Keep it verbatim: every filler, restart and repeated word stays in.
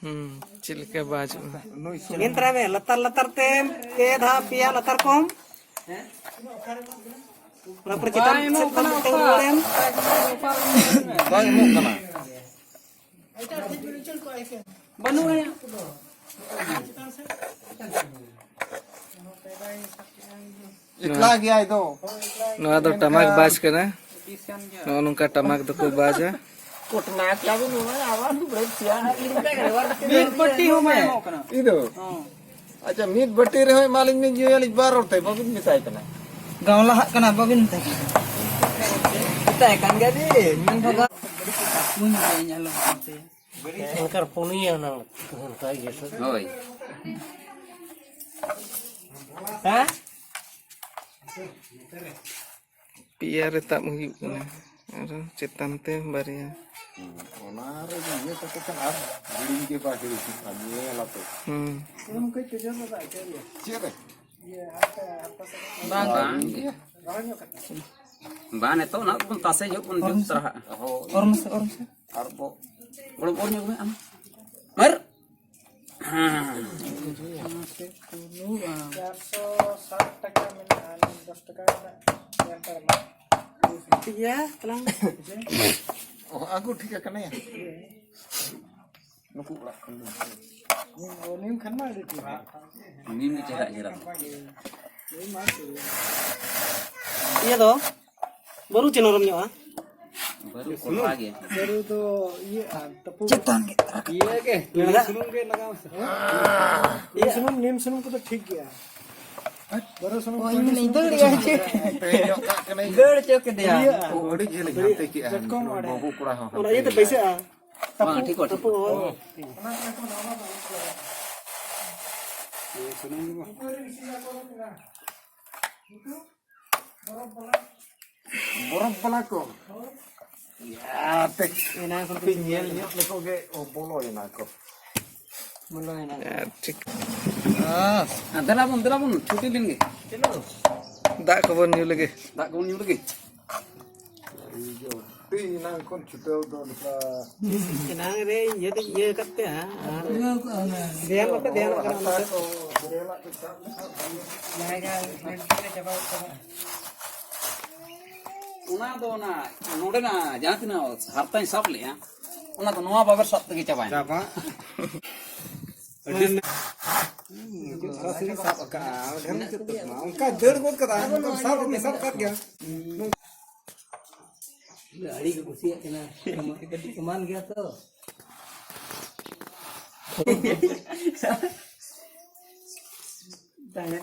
ᱦᱩᱸ, ᱪᱮᱫ ᱞᱮᱠᱟ ᱵᱟᱡᱚᱜᱼᱟ? ᱢᱮᱱ ᱛᱚᱨᱟᱭ ᱢᱮ, ᱞᱟᱛᱟᱨ ᱞᱟᱛᱟᱨ ᱛᱮ ᱯᱮ ᱫᱷᱟᱣ ᱯᱮᱭᱟ ᱞᱟᱛᱟᱨ ᱠᱚᱢ᱾ ᱚᱱᱟ ᱯᱚᱨᱮ ᱪᱮᱛᱟᱱ ᱥᱮᱫ ᱠᱷᱚᱱ ᱢᱤᱫᱴᱟᱝ ᱨᱩᱣᱟᱹᱲ ᱮᱢ᱾ ᱵᱟᱝ ᱮᱢᱚᱜ ᱠᱟᱱᱟ᱾ ᱵᱟᱹᱱᱩᱜᱼᱟ᱾ ᱮᱠᱞᱟ ᱜᱮᱭᱟᱭ ᱫᱚ᱾ ᱱᱚᱣᱟ ᱫᱚ ᱴᱟᱢᱟᱠ ᱵᱟᱡᱽ ᱠᱟᱱᱟ᱾ ᱱᱚᱜᱼᱚ ᱱᱚᱝᱠᱟ ᱴᱟᱢᱟᱠ ᱫᱚᱠᱚ ᱵᱟᱡᱟ᱾ ᱠᱚᱴᱱᱟ ᱠᱮ ᱟᱵᱷᱤ ᱱᱚᱣᱟ ᱟᱣᱟᱡ ᱵᱨᱮᱠ ᱠᱤᱭᱟ᱾ ᱢᱤᱫ ᱵᱟᱹᱴᱤ ᱦᱚᱸ ᱵᱟᱭ ᱮᱢᱚᱜ ᱠᱟᱱᱟ᱾ ᱤᱫᱚ᱾ ᱦᱚᱸ᱾ ᱟᱪᱪᱷᱟ, ᱢᱤᱫ ᱵᱟᱹᱴᱤ ᱨᱮᱦᱚᱸ ᱮᱢᱟᱞᱤᱧ ᱢᱮ, ᱧᱩᱭᱟᱞᱤᱧ ᱵᱟᱨ ᱦᱚᱲ ᱛᱮ, ᱵᱟᱵᱤᱱ ᱢᱮᱛᱟᱭ ᱠᱟᱱᱟ᱾ ᱜᱟᱶᱞᱟ ᱦᱟᱜ ᱠᱟᱱᱟ, ᱵᱟᱵᱤᱱ ᱢᱮᱛᱟᱭ ᱠᱟᱱᱟ᱾ ᱢᱮᱛᱟᱭ ᱠᱟᱱ ᱜᱮᱭᱟ ᱵᱤᱱ, ᱢᱮᱱ ᱵᱷᱟᱜᱟ᱾ ᱠᱩᱧ ᱨᱮ ᱧᱮᱞᱚᱜ ᱠᱟᱱ ᱛᱟᱭᱟ᱾ ᱚᱱᱠᱟᱨ ᱯᱩᱱᱭᱟᱹ ᱦᱩᱱᱟᱹᱝ ᱛᱟᱦᱮᱱ ᱠᱷᱟᱡ ᱜᱮ ᱥᱮ᱾ ᱦᱳᱭ᱾ ᱦᱮᱸ? ᱯᱮᱭᱟ ᱨᱮ ᱛᱟᱵ ᱦᱩᱭᱩᱜ ᱠᱟᱱᱟ, ᱟᱨ ᱪᱮᱛᱟᱱ ᱛᱮ ᱵᱟᱨᱭᱟ᱾ ᱦᱩᱸ, ᱚᱱᱟ ᱨᱮ ᱤᱭᱟᱹ ᱠᱟᱛᱮ ᱠᱷᱟᱱ ᱟᱨ ᱦᱤᱲᱤᱧ ᱜᱮ ᱵᱟᱭ ᱦᱤᱲᱤᱧᱚᱜᱼᱟ, ᱧᱮᱞ ᱟᱛᱮ᱾ ᱦᱩᱸ᱾ ᱪᱮᱫ ᱨᱮ? ᱵᱟᱝ, ᱵᱟᱝ᱾ ᱵᱟᱝ, ᱱᱤᱛᱚᱜ ᱚᱱᱟ ᱵᱚᱱ ᱛᱟᱥᱮ ᱧᱚᱜ ᱵᱚᱱ ᱡᱩᱛ ᱛᱟᱨᱟᱦᱟᱜᱼᱟ᱾ ᱦᱳᱭ᱾ ᱚᱨ ᱢᱮᱥᱮ, ᱚᱨ ᱢᱮᱥᱮ᱾ ᱟᱨ ᱵᱚ-, ᱜᱚᱲᱚᱢ ᱚᱨ ᱧᱚᱜ ᱢᱮ ᱟᱢ᱾ ᱢᱟᱨ᱾ ᱦᱮᱸ᱾ ᱪᱟᱨᱥᱚ ᱥᱟᱴ ᱴᱟᱠᱟ ᱢᱮᱱᱟᱜᱼᱟ, ᱫᱚᱥ ᱴᱟᱠᱟ ᱨᱮᱱᱟᱜ ᱮᱢ ᱯᱟᱨᱚᱢᱟ᱾ ᱴᱷᱤᱠ ᱜᱮᱭᱟ, ᱛᱟᱞᱟᱝ᱾ ᱚ, ᱟᱹᱜᱩ ᱴᱷᱤᱠ ᱟᱠᱟᱱᱟᱭᱟ᱾ ᱱᱩᱠᱩ ᱚᱲᱟᱜ ᱠᱷᱚᱱ ᱫᱚ᱾ ᱱᱤᱢ ᱠᱷᱟᱱ ᱢᱟ ᱟᱹᱰᱤ ᱴᱷᱤᱠ᱾ ᱱᱤᱢ ᱜᱮ ᱪᱮᱦᱨᱟ, ᱪᱮᱦᱨᱟ᱾ ᱱᱤᱢ ᱢᱟ ᱪᱮᱦᱨᱟ᱾ ᱤᱭᱟᱹ ᱫᱚ ᱵᱟᱹᱨᱩ ᱪᱮ ᱱᱚᱨᱚᱢ ᱧᱚᱜᱼᱟ? ᱵᱟᱹᱨᱩ ᱠᱚᱲᱦᱟ ᱜᱮ᱾ ᱵᱟᱹᱨᱩ ᱫᱚ ᱤᱭᱟᱹᱜᱼᱟ, ᱛᱟᱹᱯᱩ᱾ ᱪᱮᱛᱟᱱ ᱜᱮ᱾ ᱤᱭᱟᱹ ᱜᱮ, ᱱᱤᱢ ᱥᱩᱱᱩᱢ ᱜᱮ ᱞᱟᱜᱟᱣ ᱢᱮᱥᱮ᱾ ᱱᱤᱢ ᱥᱩᱱᱩᱢ, ᱱᱤᱢ ᱥᱩᱱᱩᱢ ᱠᱚᱫᱚ ᱴᱷᱤᱠ ᱜᱮᱭᱟ᱾ ᱵᱟᱹᱨᱩ ᱥᱩᱱᱩᱢ ᱚ, ᱤᱧ ᱢᱮᱱᱟᱹᱧ ᱫᱟᱹᱲ ᱮᱭᱟ ᱪᱮᱫ? ᱫᱟᱹᱲ ᱦᱚᱪᱚ ᱠᱮᱫᱮᱭᱟ᱾ ᱤᱭᱟᱹᱜᱼᱟ᱾ ᱟᱹᱰᱤ ᱡᱷᱟᱹᱞ ᱤᱧ ᱦᱟᱱᱛᱮ ᱠᱮᱜᱼᱟ᱾ ᱪᱚᱴᱠᱚᱢ ᱚᱲᱮ᱾ ᱵᱟᱹᱵᱩ ᱠᱚᱲᱟ ᱦᱚᱸ ᱚᱱᱟ ᱦᱟᱱᱛᱮ ᱤᱭᱟᱹᱛᱮ ᱢᱮᱱᱟᱭᱟ᱾ ᱵᱟᱹᱭᱥᱟᱹᱜᱼᱟ᱾ ᱵᱟᱝ, ᱴᱷᱤᱠᱚᱜᱼᱟ, ᱴᱷᱤᱠᱚᱜᱼᱟ᱾ ᱛᱟᱹᱯᱩ᱾ ᱵᱚᱨᱚᱯ ᱵᱟᱞᱟ ᱠᱚ᱾ ᱭᱟᱛᱮ ᱯᱮ ᱧᱮᱞ ᱧᱚᱜ ᱞᱮᱠᱚ ᱜᱮ, ᱚ, ᱵᱚᱞᱚᱭᱮᱱᱟ ᱠᱚ᱾ ᱵᱚᱞᱚᱭᱮᱱᱟ ᱠᱚ᱾ ᱟᱨ ᱴᱷᱤᱠ᱾ ᱦᱮᱸ, ᱫᱮᱞᱟ ᱵᱚᱱ, ᱫᱮᱞᱟ ᱵᱚᱱ, ᱪᱷᱩᱴᱤ ᱞᱮᱱ ᱜᱮ᱾ ᱫᱟᱜ ᱠᱚᱵᱚᱱ ᱧᱩ ᱞᱮᱜᱮ᱾ ᱫᱟᱜ ᱠᱚᱵᱚᱱ ᱧᱩ ᱞᱮᱜᱮ᱾ ᱮᱱᱟᱝ ᱠᱷᱚᱱ ᱪᱷᱩᱴᱟᱹᱣ ᱫᱚ ᱱᱚᱝᱠᱟ᱾ ᱮᱱᱟᱝ ᱨᱮ ᱤᱭᱟᱹ ᱫᱚᱧ ᱤᱭᱟᱹ ᱟᱠᱟᱫ ᱯᱮᱭᱟ, ᱟᱨ ᱫᱷᱮᱭᱟᱱ ᱵᱟᱯᱮ ᱫᱷᱮᱭᱟᱱᱚᱜ ᱠᱟᱱᱟ ᱚᱱᱟ ᱫᱚ᱾ ᱡᱟᱦᱟᱸᱭ ᱡᱟᱦᱟᱸᱭ ᱢᱮᱱ ᱠᱮᱫᱟ ᱪᱟᱵᱟ ᱜᱚᱫ ᱠᱟᱱᱟ᱾ ᱚᱱᱟ ᱫᱚ ᱚᱱᱟ ᱱᱚᱰᱮᱱᱟᱜ ᱡᱟᱦᱟᱸ ᱛᱤᱱᱟᱹᱜ ᱦᱟᱨᱛᱟᱧ ᱥᱟᱵ ᱞᱮᱜᱼᱟ, ᱚᱱᱟ ᱫᱚ ᱱᱚᱣᱟ ᱵᱟᱵᱮᱨ ᱥᱟᱵ ᱛᱮᱜᱮ ᱪᱟᱵᱟᱭᱮᱱᱟ᱾ ᱪᱟᱵᱟ᱾ ᱟᱹᱰᱤ ᱥᱟᱨᱟᱥᱤᱧ ᱥᱟᱵ ᱟᱠᱟᱫᱼᱟ, ᱰᱷᱮᱨ ᱢᱩᱪᱟᱹᱫ ᱛᱟᱠᱚ ᱢᱟ᱾ ᱚᱱᱠᱟ ᱫᱟᱹᱲ ᱜᱚᱫ ᱠᱟᱫᱟ, ᱚᱱᱠᱟ ᱥᱟᱵ ᱦᱚᱸ ᱥᱟᱵ ᱠᱟᱫ ᱜᱮᱭᱟ᱾ ᱟᱹᱰᱤ ᱠᱚ ᱠᱩᱥᱤᱭᱟᱜ ᱠᱟᱱᱟ᱾ ᱥᱚᱢᱟᱱ ᱜᱮᱭᱟ ᱛᱚ᱾